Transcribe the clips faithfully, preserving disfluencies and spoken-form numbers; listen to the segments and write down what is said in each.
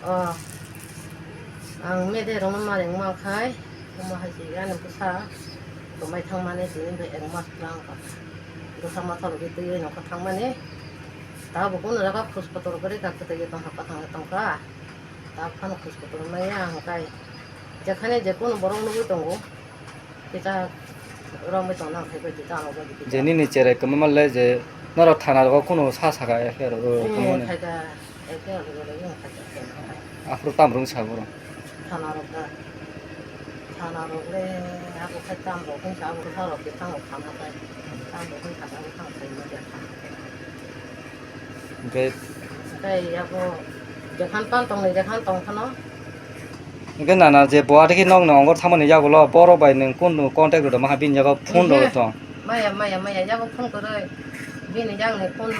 Oh, ang mede rokno ma rengma khai, omo hai se ani bwsa tomai thangmani tini bai ek mas plang kha. Bwsa ma thok twi nokha thangmani. Ta bo kuno jaga khus kotor kwrwi kha, kwtwi tongkha, kwthang tongkha. Ta phano khus kotor maya ang kai. Jekhane je kuno borok nugwi tongo. Kita romwi tongna ang khai bai kita ang bai kita. Je nini cherai kwmama le je norok thana rogo kuno sa saka F I R o Hmm, kwmani. Khai da, F I R o le yung khai da. Aphuru tam rung sa boro. Thana rok da. Thana rok le abo khai tam rok khai sa abo thana rok ke tang thana khai. Tam rok khai thana rok tang khai ma ja thana. Hwnkhe Tei abo jekhan pan tong ni jekhan tong phano. Hwnkhe nana je bo adikhe nokni ongor thangmani yagulo borok bai nwng kunu contact rwtong maha bini yago phone rw tong. Maya, maya, maya, yago phone kwrwi. Bini yang ni phone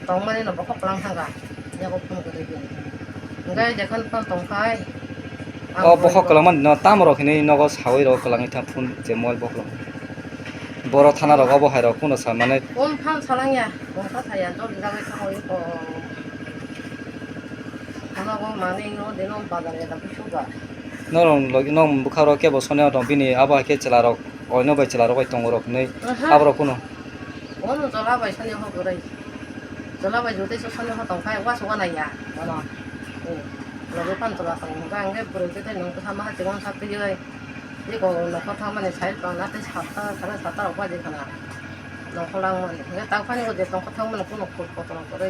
tongmani no bokhok kwlang thangkha. Yago phone kwrwi bini. Hwnkhe jekhan pan tongkhai. O bokhok kwlangmani no tamo rok hinwi nogo sawi rok kwlangwi thang phone je mobile bokhok. Boro thana rok obo hai rok kuno sa mane. Phone phan salangya, phone kha saya, jol jagwi thangwi ko. Nogo manwi no dino bazar ya da kusuga. Norok logi nok bwkha rok kebo sone tong bini abo hai khe chwla rok oino bai chwla rok bai tongo rok hinwi. Aha. Abo rok kuno. Ono jola bai sani ho kwrwi. Jola bai jotei se sani ho tong khai wa suga nai ya. Ono. Eh, logi pan tola tong ga ang ge bwrwi tei nung bwsa ma ha tibon sa twi oi. Eko nokha thangmani sai tong na tei satta sare satta rok baji khana. Nokha langmani. Ge tak phani go je tong kha thangmani kuno khur kotor kwrwi.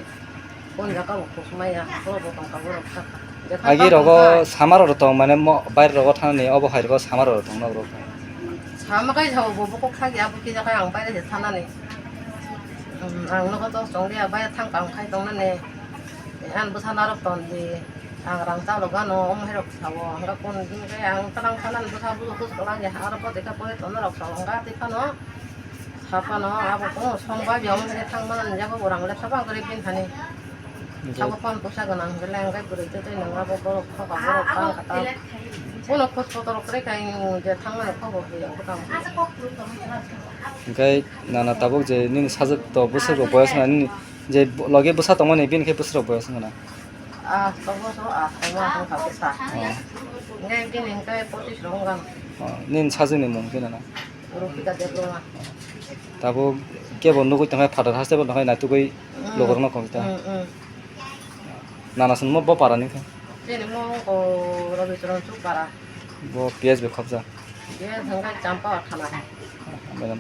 Kon jaga bo khusmaya, borok bo tongkha, borok sakha. Jekha Agi tang rogo tongkha. Samar oro tong mane mo bair rogo thangni obo hai rogo samar oro tong nok rok. Sama kai sao bo bokok thagi abo kisa kai ang baire se thanani. Um, ang nogo to chongliya baire thang kang khai tongnani. An bwsa narok ton di. Ang rang chalo gano om hai rok sao. Ang kon din kai ang tarang thanani bwsa bwsa bwsa kolagi aro bo dekha boi ton rok sao. Ang ga dekhano. Saphano abo kung song ba biyong hwnwi thang mani jaga bo rang le sabo ang kwrwi bini thani. Sabo phone poisa gwnang hwnkhe le ang gai bwrwi twi twi nang abo borok khoka borok bang kata. Bono khos kotor kwrwi khai je thang mani khobo biyong bwkang. Hwnkhe nana tabuk je nini sajwk to bwswk rok boyas wngna nini je logi bwsa tongmani bini khe bwswk rok boyas wngna. Ah, to bwswk ah, tongma tongkha bwsa. Oh. Hwnkhe bini hwnkhe pochis rok wngkha. Oh, nini sajwkni mung khe nana. Rupika Debbarma. Tabuk kebo nugwi tongkha, phatar haste bo tongkha, naitugwi Mm. Logorno kok ta. Mm, mm. Nana swnmo bo para ni kha. Chini mo ko Rabi Charan Chuk para. Bo P S B khobja. P S hwnkhe Champa thana. Madam.